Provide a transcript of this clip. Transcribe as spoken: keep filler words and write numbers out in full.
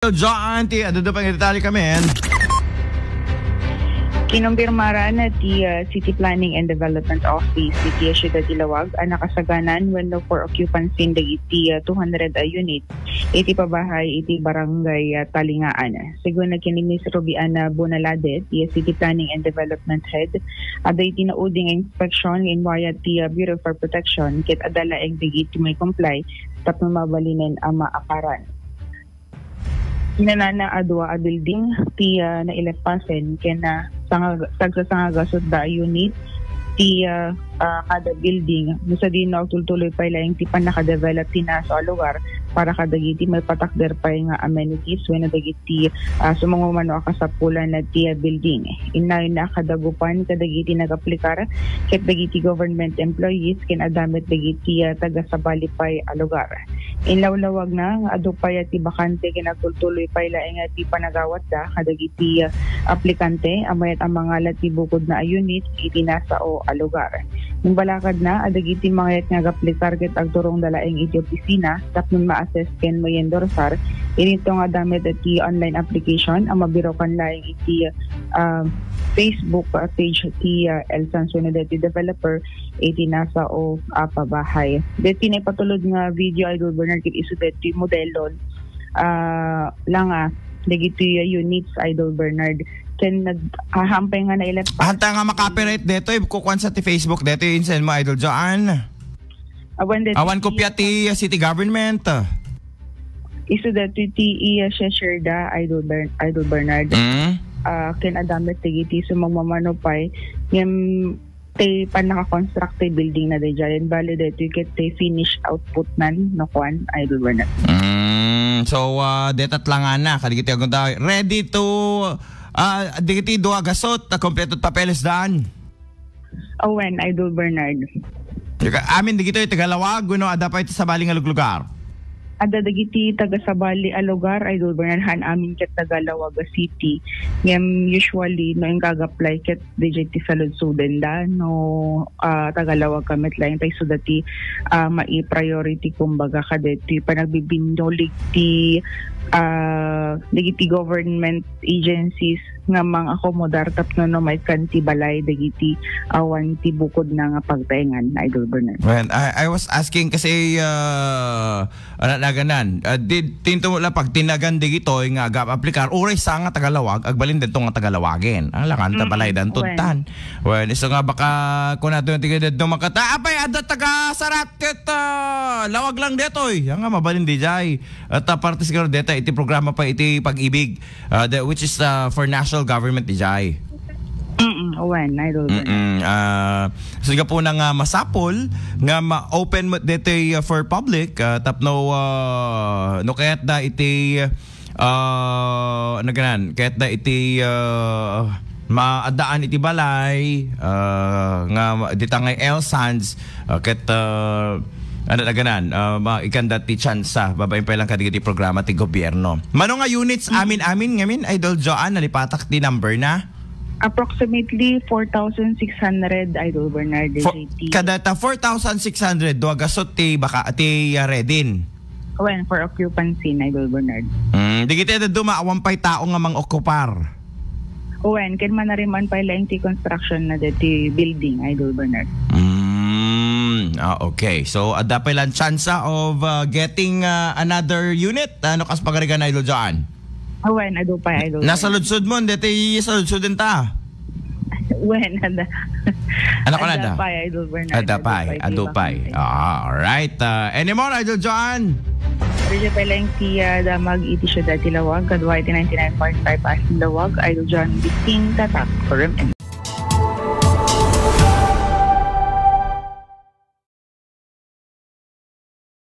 Joan, ti adu-adu pay nga detalye kami. Kinumpirmaran ti, ah, City Planning and Development Office iti siyudad ti Laoag a nakasaganan wenno for occupancy dagiti, ah, two hundred a unit iti pabahay iti Barangay, ah, Talingaan. Segun na ken ni Miss Rubiana Bonalade, ti City Planning and Development Head, adda iti naudi nga inspeksiyon nga inwayat ti, ah, Bureau of Fire Protection ket adda laeng dagiti maicomply tapno mabalinen a maakaran. Kinunana a dua a building ti, ah, naileppasen ken, ah, sanga-, tagsasangagasut da a unit ti, ah, ah, kada building. No sadino agtultuloy pay laeng ti pannakadevelop ti naso a lugar para kadagiti maipatakder pay nga amenities wenno dagiti, ah, sumangmamano a kasapulan ti, ah, building. Innayon a kadagupan kadagiti nagaplikar ket dagiti government employees ken adda met dagiti, ah, tagasabali pay a lugar. Inlawlawagna nga adu pay ti bakante ken agtultuloy pay laeng ti panagawatda kadagiti aplikante a mayat a mangala ti bukodna a unit iti nasao a lugar. Imbalakadna a dagiti mangayat nga agaplikar ket agturongda laeng iti opisina tapno ma-assess ken ma-endorsar. Inton adda met ti online application a mabirukan laeng iti, ah, Facebook, ah, page ti, ah, Elsan wenno deti developer iti nasao a pabahay. Deti naipatulod nga video, Idol Bernard, ket isu deti modelo, ah, la nga dagiti units, Idol Bernard. Ken naghahampay nga nailet pa. Hanta nga makapiritan detoy, kukuan sa ti Facebook detoy, insen mo, Idol Joan. Awan deti Awan kopia ti, uh, city government. Isu deti ti iya share da, Idol Bern-, Idol Bernard. Mm. Ah, ken adda met dagiti sumangmamano pay ngem ti pannakakonstruct ti building na daydiay. Bale, deti ket ti finish output nan, no, kuan, Idol Bernard. Mm, so, ah, deta ti langana, kadagiti agunta, ready to, ah, dagiti dua gasut, ah, kompleto ti papeles dan. Awen, Idol Bernard. Teka, amin dagiti taga Laoag, wenno adda pay ti sabali nga luglugar? Adda dagiti taga sabali a lugar, Idol Bernard, han amin ket taga Laoag City. Ngem usually, no, inka ag-apply ket daydiay ti saludsoden da, no, ah, taga Laoag ka met laeng, tay isu deti, ah, mai-priority, kumbaga, kadeti panagbibinulig ti, ah, dagiti government agencies nga mangakomodar tapno no maikkan ti balay dagiti awan ti bukodna nga pagtaengan, Idol Bernard. Well, I, I was asking kasi, uh, ano naganan, uh, did, tinto mo lang pagtinagan digitoy nga agap-aplikar, uray sa nga taga Laoag, agbalin dito nga taga Laoagen. Ang langan, ta Mm-mm. Balay dan Wen. Tuntan. Well, iso nga baka kung nato yung tigil dito makata, apay, ada taga Sarat ket, uh, Laoag lang detoy. Ang nga mabalin di jay. At, ah, parte siguro deta iti programa pa iti Pag-ibig, ah, the, which is, ah, for national government, di jay. Mm-mm, wen, Idol. Mm-mm. Ah, so, nga po na nga masapol nga ma-open mo detoy, ah, for public, ah, tapno, ah, no kayat da iti, ah, ano ganan, kayat da iti, ah, maadaan iti balay, ah, nga ma-, dita nga Elsan's, ah, ket, ah, ano na ganan, ah, ma-, ikanda ti tsansa, babaen pay lang kadagiti programa ti gobierno. Mano nga units, Mm. amin-amin, ngamin, Idol Joan, nalipatak ti number na? Approximately four thousand six hundred, Idol Bernard, For, J T. Kadata four thousand six hundred, dua gasut ti baka, ti, ah, ready. Wen, for occupancy, Idol Bernard. Mm, digiti dadduma, awan pay tao nga mang-occupar. Wen, ken manariman pay laeng ti construction na deti building, Idol Bernard. Mm, ah, okay. So, adda pay lang tsansa of, uh, getting, uh, another unit? Ano kas pagarigan, Idol Joan? Wen, adu pay, Idol Bernard. Nasaludsod mo, deti saludsod ta. Wen, ada. Ano ka na Ada da? pay, Idol Bernard. Ada Ada pay, pay, ada di ba pay. kami? Ah, all right. Uh, any more, Idol Joan? Radyo pay lang ti, ah, damag iti siyudad ti Laoag, kadua iti ninety-nine point five Asin Laoag, Idol Joan Bising, tatak, Forum